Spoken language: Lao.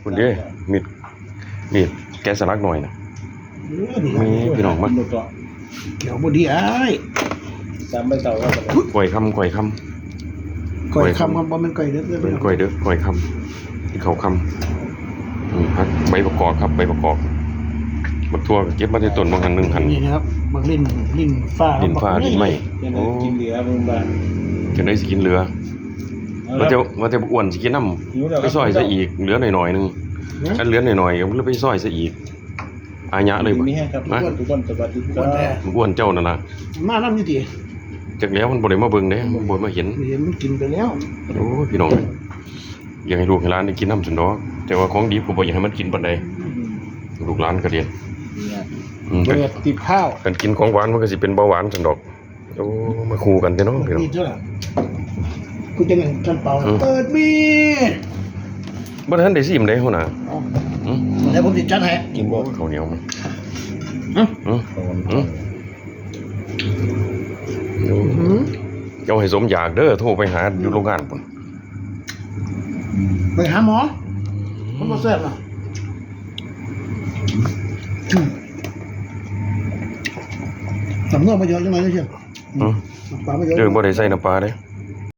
ພຸ້ນເດ້ ມີດ ມີດແກະສະຫຼັກໜ້ອຍນະ. ເອີ ນີ້ ມີພີ່ນ້ອງມາ ແກະບໍ່ດີອ້າຍ. ສາມໃບເຕົາ ກ້ອຍຄຳ ກ້ອຍຄຳ ກ້ອຍຄຳ ກ້ອຍຄຳ ບໍ່ແມ່ນກ້ອຍເດີ ເປັນກ້ອຍເດີ ກ້ອຍຄຳ ກິນເຂົ້າຄ່ຳ. ອືມ ຜັກ ໃບບັກກອກຄັບ ໃບບັກກອກ. ບັກຖົ່ວກໍເກັບມາແຕ່ຕົ້ນ ບາງຫັ້ນໜຶ່ງຫັ້ນ. ນີ້ນະຄັບ ບັກຫຼິ້ນ ຫຼິ້ນຟ້າ ຫຼິ້ນຟ້າ ຫຼິ້ນໄມ້. ໂອ້ ກິນເຫຼືອເບິ່ງບາດ ຈັ່ງໃດຊິກິນເຫຼືອ. ວ່າແຕ່ ວ່າແຕ່ບັກອ້ວນຊິກິນນຳ ໄປຊອຍໃສ່ອີກ ເຫຼືອໜ້ອຍໆໜຶ່ງ. ຄັນເຫຼືອໜ້ອຍໆກໍໄປຊອຍໃສ່ອີກ ອາຍະເລີຍ. ມີແຮງຄັບ ທຸກຄົນ ທຸກຄົນ ສະຫວັດດີຄັບ. ບັກອ້ວນເຈົ້ານັ້ນນະ ມານຳຢູ່ຕິ? ຈັກແລ້ວ ມັນບໍ່ໄດ້ມາເບິ່ງເດ້ ມັນບໍ່ມາເຫັນ ເຫັນມັນກິນໄປແລ້ວ. ໂອ້ຍ ພີ່ນ້ອງ ຢາກໃຫ້ລູກໃຫ້ຫຼານໄດ້ກິນນຳຊັ້ນດອກ ແຕ່ວ່າຂອງດິບກໍບໍ່ຢາກໃຫ້ມັນກິນປານໃດ. ອືມ ລູກຫຼານກໍເດ້ ອືມ ເປີດຕິດເຂົ້າ ຄັນກິນຂອງຫວານມັນກໍຊິເປັນເບົາຫວານຊັ້ນດອກ. ໂອ້ ມາຄູ່ກັນແທ້ເນາະພີ່ນ້ອງ. ມີດເດີ ຄືຈັ່ງນັ້ນ ຄັນເປົ່າ ອືມ ເປີດມີດ. ບໍ່ທັນໄດ້ຊີມເດ້ຫົວໜ້າ. ເອົ້າ ອືມ ແລ້ວຜົມຊິຈັດໃຫ້. ກິນບໍ່ ເຂົ້າໜຽວມັນ? ອືມ ອືມ ອືມ ເອົາໃຫ້ສົມຢາກເດີ ໂທໄປຫາຢູ່ໂຮງງານພຸ້ນ. ໄປຫາໝໍ ມັນບໍ່ແຊບນະ. ອືມ ນ້ຳນົວມາຢອດຈັກໜ້ອຍເດີ. ອືມ ນ້ຳປາມາຢອດ ເອີ ບໍ່ໄດ້ໃສ່ນ້ຳປາເດ້.